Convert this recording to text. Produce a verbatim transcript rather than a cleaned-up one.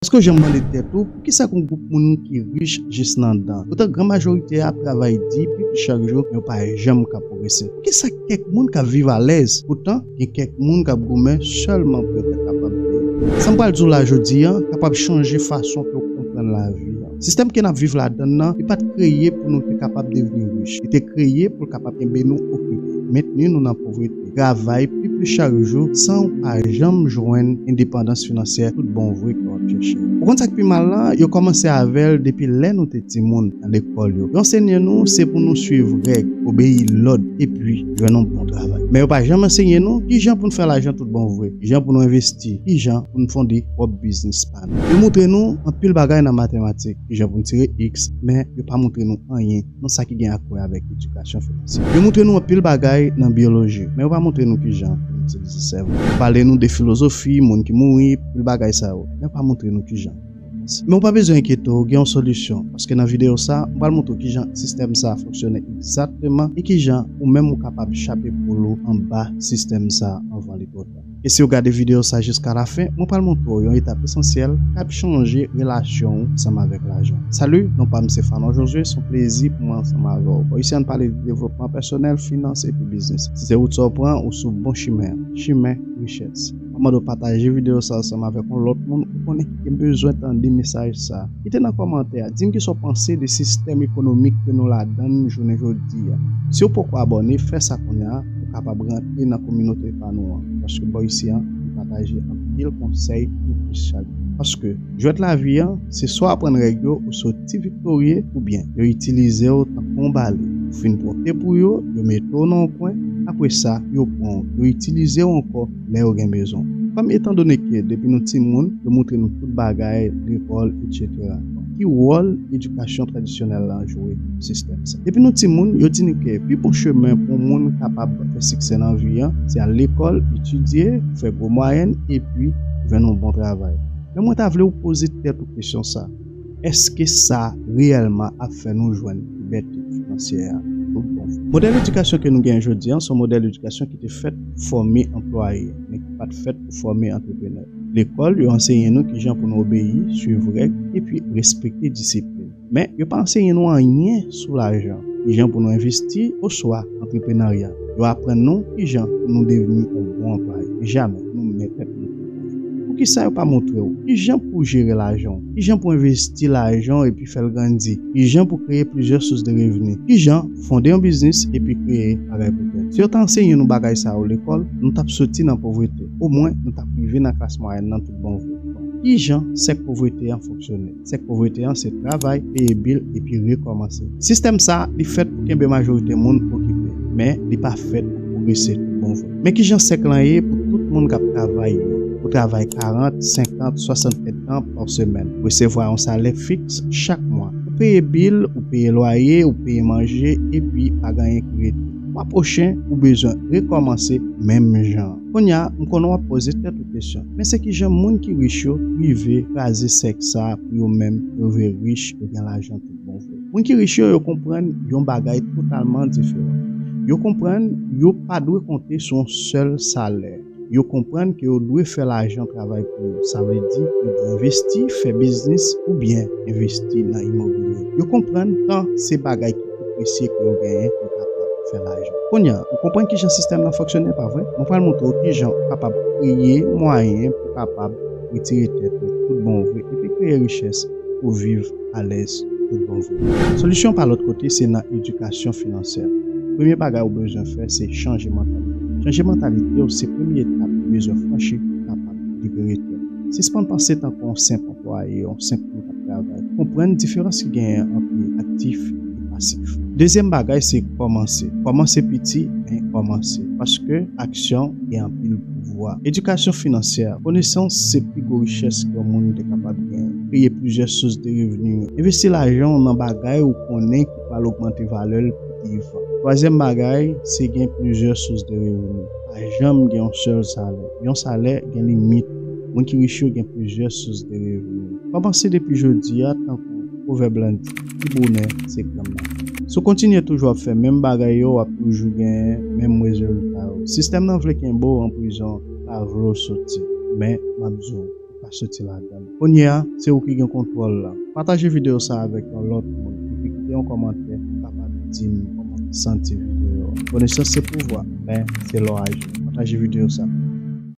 Èske w janm mande tèt ou, poukisa gen yon gwoup moun ki rich jis nan dan? Poutan, gran majorite a ap travay di pi plis chak jou, men yo pa janm ka pwogrese. Poukisa kèk moun ka viv alèz, poutan, gen kèk moun k ap goumen sèlman pou yo ta kapab viv? Sa m pral di w la jodi a kapab chanje fason ke w konprann lavi a. Sistèm ke n ap viv ladan l nan, li pa t kreye pou nou te kapab devni rich. Li te kreye pou l kapab kenbe nou okipe, mentni nou nan povrete, travay pi plis chak jou san w pa janm jwenn endepandans finansyè tout bon vre ke w ap chèche. Ou konn sa k pi mal la? Yo kòmanse avè l depi lè nou te timoun nan lekòl yo. Yo ansenye nou se pou nou swiv règ, obeyi lòd, epi jwenn yon bon travay. Men yo pa janm ansenye nou kijan pou n fè lajan tout bon vre, kijan pou nou envesti, kijan pou n fonde pwòp biznis pa nou. Yo moutre nou anpil bagay nan matematik, kijan pou n tire x, men yo pa moutre nou anyen nan sa ki gen akwè avèk edikasyon finansyè. Yo moutre nou anpil bagay nan byoloji, men yo pa moutre nou kijan pou n itilize sèvo. Yo pale nou de filozofi, moun ki mouri, pil bagay sa yo, men yo pa moutre nou kijan. Men ou pa bezwen enkyete w, gen yon solisyon, paske nan videyo sa, m pral moutre w kijan sistèm sa fonksyone egzakteman e kijan ou menm ou kapab chape poul ou anba sistèm sa anvan li twò ta. E si w gade videyo sa jiska lafen, mwen pral montre w yon etap esansyèl k ap chanje relasyon w ansanm avèk lajan. Salut, non pa m se Fanon Josué, se yon plezi pou mwen ansanm avè w. Bò isi a n pale de devlopman pèsonèl, finans epi biznis. Si se wout sa w pran, ou sou bon chimen an, chimen richès. Mwen mande w pataje videyo sa ansanm avèk yon lòt moun ou konnen ki gen bezwen tande mesaj sa. Kite nan kòmantè a, di m kisa w panse de sistèm ekonomik ke nou ladan l jounen jodi a. Si w poko abòne, fè sa kounye a pou w kapab rantre nan kominote pa nou an, paske bò isi a, nou pataje anpil konsèy pou plis chak jou. Paske jwèt lavi a, se swa w aprann règ yo, ou soti viktorye, oubyen yo itilize w tankou yon bale. Ou fin pwonte pou yo, yo mete w nan yon kwen, apre sa, yo pran w, yo itilize w ankò lè yo gen bezwen w. Kòm etandone ke depi nou timoun, yo moutre nou tout bagay, lekòl, etsetera. Ki wòl edikasyon tradisyonèl la jwe nan sistèm sa? Depi nou timoun, yo di nou ke pi bon chemen pou yon moun kapab fè siksè nan vi an, se al lekòl, etidye, fè gwo mwayèn, epi jwenn yon bon travay. Men mwen ta vle w poze tèt ou kesyon sa. Èske sa reyèlman ap fè nou jwenn libète finansyè a tout bon vre? Modèl edikasyon ke nou genyen jodi a, se yon modèl edikasyon ki te fèt pou fòme anplwaye, men ki pa t fèt pou fòme antreprenè. Lekòl, yo ansenye nou kijan pou nou obeyi, swiv règ, epi respekte disiplin. Men, yo pa ansenye nou anyen sou lajan, kijan pou nou envesti, oswa antreprenarya. Yo aprann nou kijan pou nou devni yon bon anplwaye, men jamè pou nou mèt tèt nou. Poukisa yo pa montre w kijan pou w jere lajan w, kijan pou w envesti lajan w epi fè l grandi, kijan pou w kreye plizyè sous de revni, kijan pou w fonde yon biznis epi kreye bagay pou tèt? Si yo ta ansenye nou bagay sa yo lekòl, nou t ap soti nan povrete. Omwen, nou t ap rive nan klas mwayèn nan tout bon vre. Kijan sèk povrete an fonksyone? Sèk povrete an se travay, peye bil, epi rekòmanse. Sistèm sa, li fèt pou kenbe majorite moun okipe, men li pa fèt pou pwogrese tout bon vre. Men kijan sèk lan ye pou tout moun k ap travay yo? Ou travay karant, senkant, swasant èdtan pa semèn. Ou resevwa yon salè fiks chak mwa. Ou peye bil, ou peye lwaye, ou peye manje, epi pa gen anyen ki rete. Mwa pwochen, ou bezwen rekòmanse menm jan. Kounye a, m konnen w ap poze tèt ou kesyon, men se kijan moun ki rich yo rive kraze sèk sa a pou yo menm yo vin rich, yo gen lajan tout bon vre? Moun ki rich yo, yo konprann yon bagay totalman diferan. Yo konprann yo pa dwe konte sou yon sèl salè. Yo konprann ke yo dwe fè lajan travay pou yo. Sa vle di, yo dwe envesti, fè biznis, oubyen envesti nan imobilye. Yo konprann tan se bagay ki pi presye ke yo genyen pou yo kapab fè lajan. Kounye a, ou konprann kijan sistèm nan fonksyone, pa vre? Mwen pral montre w kijan ou kapab kreye mwayen pou w kapab retire tèt ou tout bon vre epi kreye richès pou w viv alèz tout bon vre. Solisyon pa lòt kote, se nan edikasyon finansyè. Premye bagay ou bezwen fè, se chanje mantalite. Chanje mantalite w, se premye etap ou bezwen franchi pou w kapab libere tèt ou. Sispann panse tankou yon senp anplwaye, yon senp moun k ap travay. Konprann diferans ki genyen ant aktif e pasif. Dezyèm bagay, se kòmanse. Kòmanse piti, men kòmanse. Paske aksyon gen anpil pouvwa. Edikasyon finansyè, konesans se pi gwo richès ke yon moun te kapab genyen. Kreye plizyè sous de revni. Envesti lajan w nan bagay ou konnen ki pral ogmante valè l pi vivan. Twazyèm bagay, se gen plizyè sous de revni. Pa janm gen yon sèl salè. Yon salè gen limit. Moun ki rich yo gen plizyè sous de revni. Kòmanse depi jodi a, tankou pwovèb lan di, pi bonè se granm maten. Si w kontinye toujou ap fè menm bagay yo, w ap toujou gen menm rezilta yo. Sistèm nan vle kenbe w an prizon, pa vle w soti. Men, m ap di w, ou soti ladan l. Kounye a, se ou ki gen kontwòl la. Pataje videyo sa avèk yon lòt moun, epi kite yon kòmantè pou w kapab di m kòman w santi videyo a. Konesans se pouvwa, men se lè w aji. Pataje videyo sa.